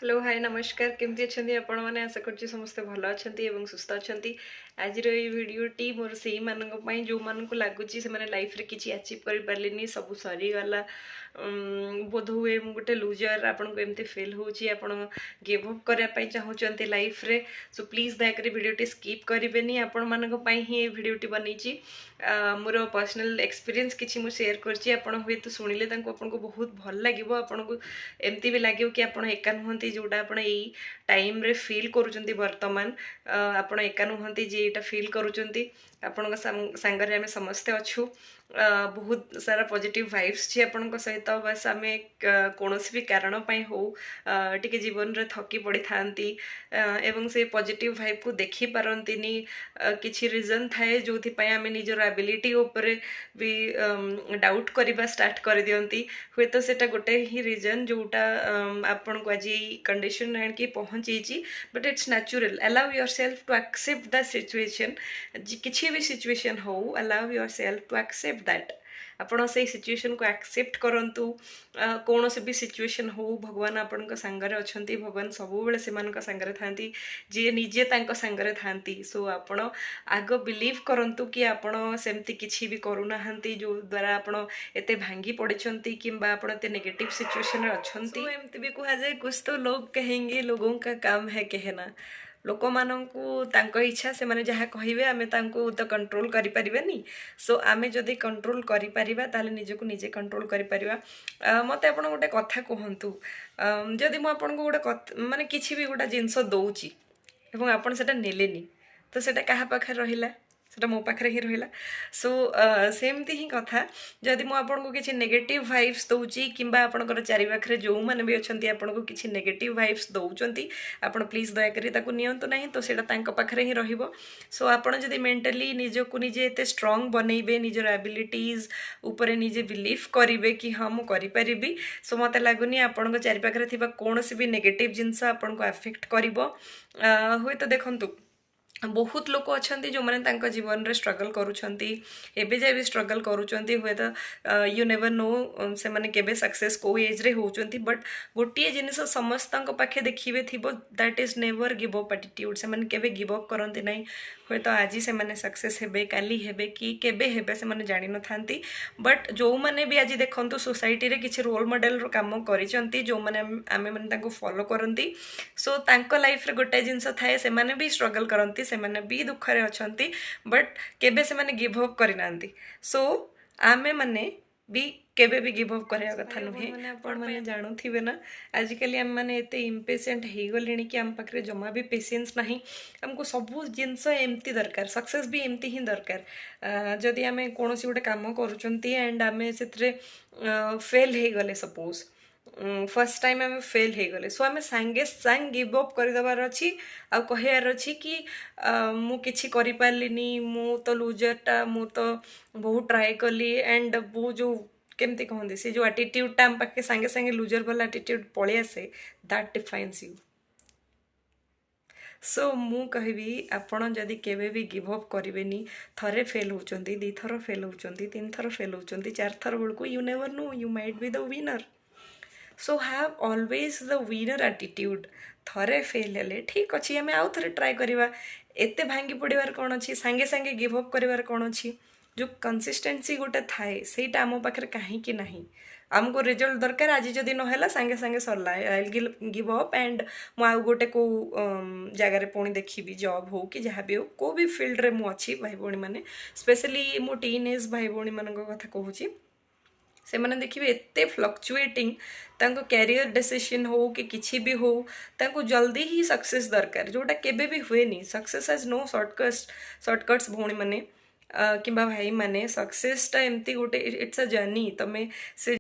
Hello, ହାଏ, ନମସ୍କାର। କେମିତି ଅଛନ୍ତି ଆପଣମାନେ? ଆଶା କରୁଛି ସମସ୍ତେ ଭଲ ଅଛନ୍ତି ଏବଂ ସୁସ୍ଥ ଅଛନ୍ତି। ଆଜିର ଏଇ ଭିଡ଼ିଓଟି ମୋର ସେଇମାନଙ୍କ ପାଇଁ ଯେଉଁମାନଙ୍କୁ ଲାଗୁଛି ସେମାନେ ଲାଇଫ୍ରେ କିଛି ଆଚିଭ୍ କରିପାରିଲେନି, ସବୁ ସରିଗଲା, ବୋଧହୁଏ ମୁଁ ଗୋଟେ ଲୁଜର୍। ଆପଣଙ୍କୁ ଏମିତି ଫିଲ୍ ହେଉଛି, ଆପଣ ଗିଭ୍ ଅପ୍ କରିବା ପାଇଁ ଚାହୁଁଛନ୍ତି ଲାଇଫ୍ରେ, ସୋ ପ୍ଲିଜ୍ ଦୟାକରି ଭିଡ଼ିଓଟି ସ୍କିପ୍ କରିବେନି। ଆପଣମାନଙ୍କ ପାଇଁ ହିଁ ଏ ଭିଡ଼ିଓଟି ବନେଇଛି। ମୋର ପର୍ସନାଲ୍ ଏକ୍ସପିରିଏନ୍ସ କିଛି ମୁଁ ସେୟାର କରିଛି। ଆପଣ ହୁଏତ ଶୁଣିଲେ ତାଙ୍କୁ ଆପଣଙ୍କୁ ବହୁତ ଭଲ ଲାଗିବ। ଆପଣଙ୍କୁ ଏମିତି ବି ଲାଗିବ କି ଆପଣ ଏକା ନୁହନ୍ତି। ଯେଉଁଟା ଆପଣ ଏଇ ଟାଇମ୍ରେ ଫିଲ୍ କରୁଛନ୍ତି ବର୍ତ୍ତମାନ, ଆପଣ ଏକା ନୁହନ୍ତି ଯିଏ ଏଇଟା ଫିଲ୍ କରୁଛନ୍ତି। ଆପଣଙ୍କ ସାଙ୍ଗରେ ଆମେ ସମସ୍ତେ ଅଛୁ। ବହୁତ ସାରା ପଜିଟିଭ୍ ଭାଇବ୍ସ ଅଛି ଆପଣଙ୍କ ସହିତ। ବାସ୍, ଆମେ କୌଣସି ବି କାରଣ ପାଇଁ ହଉ ଟିକେ ଜୀବନରେ ଥକି ପଡ଼ିଥାନ୍ତି ଏବଂ ସେ ପଜିଟିଭ୍ ଭାଇବ୍କୁ ଦେଖିପାରନ୍ତିନି। କିଛି ରିଜନ୍ ଥାଏ ଯେଉଁଥିପାଇଁ ଆମେ ନିଜର ଆବିଲିଟି ଉପରେ ବି ଡାଉଟ୍ କରିବା ଷ୍ଟାର୍ଟ କରିଦିଅନ୍ତି। ହୁଏତ ସେଇଟା ଗୋଟେ ହିଁ ରିଜନ୍ ଯେଉଁଟା ଆପଣଙ୍କୁ ଆଜି ଏଇ କଣ୍ଡିସନ୍ ଆଣିକି ପହଞ୍ଚେଇଛି, but it's natural. Allow yourself to accept the situation. କିଛି ବି ସିଚୁଏସନ୍ ହଉ, allow yourself to accept that. ଆପଣ ସେଇ ସିଚୁଏସନ୍କୁ ଆକ୍ସେପ୍ଟ କରନ୍ତୁ। କୌଣସି ବି ସିଚୁଏସନ୍ ହଉ, ଭଗବାନ ଆପଣଙ୍କ ସାଙ୍ଗରେ ଅଛନ୍ତି। ଭଗବାନ ସବୁବେଳେ ସେମାନଙ୍କ ସାଙ୍ଗରେ ଥାନ୍ତି ଯିଏ ନିଜେ ତାଙ୍କ ସାଙ୍ଗରେ ଥାନ୍ତି। ସୋ ଆପଣ ଆଗ ବିଲିଭ୍ କରନ୍ତୁ କି ଆପଣ ସେମିତି କିଛି ବି କରୁନାହାନ୍ତି ଯେଉଁ ଦ୍ୱାରା ଆପଣ ଏତେ ଭାଙ୍ଗି ପଡ଼ିଛନ୍ତି କିମ୍ବା ଆପଣ ଏତେ ନେଗେଟିଭ୍ ସିଚୁଏସନ୍ରେ ଅଛନ୍ତି। ଏମିତି ବି କୁହାଯାଏ, "कुछ तो लोग कहेंगे, लोगों का काम है कहना।" ଲୋକମାନଙ୍କୁ ତାଙ୍କ ଇଚ୍ଛା, ସେମାନେ ଯାହା କହିବେ, ଆମେ ତାଙ୍କୁ ତ କଣ୍ଟ୍ରୋଲ କରିପାରିବାନି। ସୋ ଆମେ ଯଦି କଣ୍ଟ୍ରୋଲ କରିପାରିବା, ତାହେଲେ ନିଜକୁ ନିଜେ କଣ୍ଟ୍ରୋଲ କରିପାରିବା। ମୋତେ ଆପଣ ଗୋଟେ କଥା କୁହନ୍ତୁ, ଯଦି ମୁଁ ଆପଣଙ୍କୁ ଗୋଟେ କଥା, ମାନେ କିଛି ବି ଗୋଟେ ଜିନିଷ ଦେଉଛି ଏବଂ ଆପଣ ସେଟା ନେଲେନି, ତ ସେଟା କାହା ପାଖରେ ରହିଲା? ସେଟା ମୋ ପାଖରେ ହିଁ ରହିଲା। ସୋ ସେମିତି ହିଁ କଥା, ଯଦି ମୁଁ ଆପଣଙ୍କୁ କିଛି ନେଗେଟିଭ୍ ଭାଇବ୍ସ ଦେଉଛି କିମ୍ବା ଆପଣଙ୍କର ଚାରିପାଖରେ ଯେଉଁମାନେ ବି ଅଛନ୍ତି ଆପଣଙ୍କୁ କିଛି ନେଗେଟିଭ୍ ଭାଇବ୍ସ ଦେଉଛନ୍ତି, ଆପଣ ପ୍ଲିଜ୍ ଦୟାକରି ତାକୁ ନିଅନ୍ତୁ ନାହିଁ। ତ ସେଇଟା ତାଙ୍କ ପାଖରେ ହିଁ ରହିବ। ସୋ ଆପଣ ଯଦି ମେଣ୍ଟାଲି ନିଜକୁ ନିଜେ ଏତେ ଷ୍ଟ୍ରଙ୍ଗ ବନେଇବେ, ନିଜର ଆବିଲିଟିଜ୍ ଉପରେ ନିଜେ ବିଲିଭ୍ କରିବେ କି ହଁ, ମୁଁ କରିପାରିବି, ସୋ ମୋତେ ଲାଗୁନି ଆପଣଙ୍କ ଚାରିପାଖରେ ଥିବା କୌଣସି ବି ନେଗେଟିଭ୍ ଜିନିଷ ଆପଣଙ୍କୁ ଆଫେକ୍ଟ କରିବ। ହୁଏତ ଦେଖନ୍ତୁ, ବହୁତ ଲୋକ ଅଛନ୍ତି ଯେଉଁମାନେ ତାଙ୍କ ଜୀବନରେ ଷ୍ଟ୍ରଗଲ୍ କରୁଛନ୍ତି, ଏବେ ଯାଏ ବି ଷ୍ଟ୍ରଗଲ୍ କରୁଛନ୍ତି। ହୁଏତ you never know ସେମାନେ କେବେ ସକ୍ସେସ୍ କେଉଁ ଏଜ୍ରେ ହେଉଛନ୍ତି। ବଟ୍ ଗୋଟିଏ ଜିନିଷ ସମସ୍ତଙ୍କ ପାଖେ ଦେଖିବେ ଥିବ, that is never give up attitude. ସେମାନେ କେବେ ଗିଭ୍ ଅପ୍ କରନ୍ତି ନାହିଁ। ହୁଏତ ଆଜି ସେମାନେ ସକ୍ସେସ୍ ହେବେ, କାଲି ହେବେ କି କେବେ ହେବେ ସେମାନେ ଜାଣିନଥାନ୍ତି। ବଟ୍ ଯେଉଁମାନେ ବି ଆଜି ଦେଖନ୍ତୁ ସୋସାଇଟିରେ କିଛି ରୋଲ୍ ମଡ଼େଲର କାମ କରିଛନ୍ତି, ଯେଉଁମାନେ ଆମେମାନେ ତାଙ୍କୁ ଫଲୋ କରନ୍ତି, ସୋ ତାଙ୍କ ଲାଇଫ୍ରେ ଗୋଟେ ଜିନିଷ ଥାଏ, ସେମାନେ ବି ଷ୍ଟ୍ରଗଲ୍ କରନ୍ତି, ସେମାନେ ବି ଦୁଃଖରେ ଅଛନ୍ତି, ବଟ୍ କେବେ ସେମାନେ ଗିଭ୍ ଅପ୍ କରିନାହାନ୍ତି। ସୋ ଆମେମାନେ ବି କେବେ ବି ଗିଭ୍ ଅପ୍ କରିବା କଥା ନୁହେଁ। ଆପଣମାନେ ଜାଣୁଥିବେ ନା, ଆଜିକାଲି ଆମେମାନେ ଏତେ ଇମ୍ପେସେଣ୍ଟ ହେଇଗଲେଣି କି ଆମ ପାଖରେ ଜମା ବି ପେସେନ୍ସ ନାହିଁ। ଆମକୁ ସବୁ ଜିନିଷ ଏମିତି ଦରକାର, ସକ୍ସେସ୍ ବି ଏମିତି ହିଁ ଦରକାର। ଯଦି ଆମେ କୌଣସି ଗୋଟେ କାମ କରୁଛନ୍ତି ଆଣ୍ଡ ଆମେ ସେଥିରେ ଫେଲ୍ ହେଇଗଲେ, ସପୋଜ୍ ଫାର୍ଷ୍ଟ ଟାଇମ୍ ଆମେ ଫେଲ୍ ହେଇଗଲେ, ସୋ ଆମେ ସାଙ୍ଗେ ସାଙ୍ଗେ ଗିଭ୍ ଅପ୍ କରିଦେବାର ଅଛି ଆଉ କହିବାର ଅଛି କି ମୁଁ କିଛି କରିପାରିଲିନି, ମୁଁ ତ ଲୁଜର୍ଟା, ମୁଁ ତ ବହୁତ ଟ୍ରାଏ କଲି। ଆଣ୍ଡ ବହୁତ ଯେଉଁ କେମିତି କହନ୍ତି, ସେ ଯେଉଁ ଆଟିଟ୍ୟୁଡ଼ଟା ଆମ ପାଖେ ସାଙ୍ଗେ ସାଙ୍ଗେ ଲୁଜର୍ ବାଲା ଆଟିଟ୍ୟୁଡ଼ ପଳେଇ ଆସେ, that defines you. So ମୁଁ କହିବି, ଆପଣ ଯଦି କେବେ ବି ଗିଭ୍ ଅପ୍ କରିବେନି। ଥରେ ଫେଲ୍ ହେଉଛନ୍ତି, ଦୁଇଥର ଫେଲ୍ ହେଉଛନ୍ତି, ତିନିଥର ଫେଲ୍ ହେଉଛନ୍ତି, ଚାରିଥର ବେଳକୁ you never know, you might be the winner. So have always the winner attitude. ଥରେ ଫେଲ୍ ହେଲେ ଠିକ୍ ଅଛି, ଆମେ ଆଉ ଥରେ ଟ୍ରାଏ କରିବା। ଏତେ ଭାଙ୍ଗି ପଡ଼ିବାର କ'ଣ ଅଛି? ସାଙ୍ଗେ ସାଙ୍ଗେ ଗିଭ୍ ଅପ୍ କରିବାର କ'ଣ ଅଛି? ଯେଉଁ କନସିଷ୍ଟେନ୍ସି ଗୋଟେ ଥାଏ, ସେଇଟା ଆମ ପାଖରେ କାହିଁକି ନାହିଁ? ଆମକୁ ରେଜଲ୍ଟ ଦରକାର ଆଜି। ଯଦି ନହେଲା, ସାଙ୍ଗେ ସାଙ୍ଗେ ସରିଲା, I give up and ମୁଁ ଆଉ ଗୋଟେ କେଉଁ ଜାଗାରେ ପୁଣି ଦେଖିବି, ଜବ୍ ହଉ କି ଯାହା ବି ହଉ, କେଉଁ ବି ଫିଲ୍ଡରେ ମୁଁ ଅଛି। ଭାଇ ଭଉଣୀମାନେ, ସ୍ପେଶାଲି ମୁଁ ଟିନ୍ ଏଜ୍ ଭାଇ ଭଉଣୀମାନଙ୍କ କଥା କହୁଛି, ସେମାନେ ଦେଖିବେ ଏତେ ଫ୍ଲକ୍ଚୁଏଟିଂ ତାଙ୍କ କ୍ୟାରିୟର ଡିସିସନ୍ ହଉ କି କିଛି ବି ହଉ, ତାଙ୍କୁ ଜଲ୍ଦି ହିଁ ସକ୍ସେସ୍ ଦରକାର, ଯେଉଁଟା କେବେ ବି ହୁଏନି। Success has no shortcuts. ଭଉଣୀମାନେ କିମ୍ବା ଭାଇମାନେ, ସକ୍ସେସ୍ଟା ଏମିତି ଗୋଟେ, it's a journey. ତମେ ସେ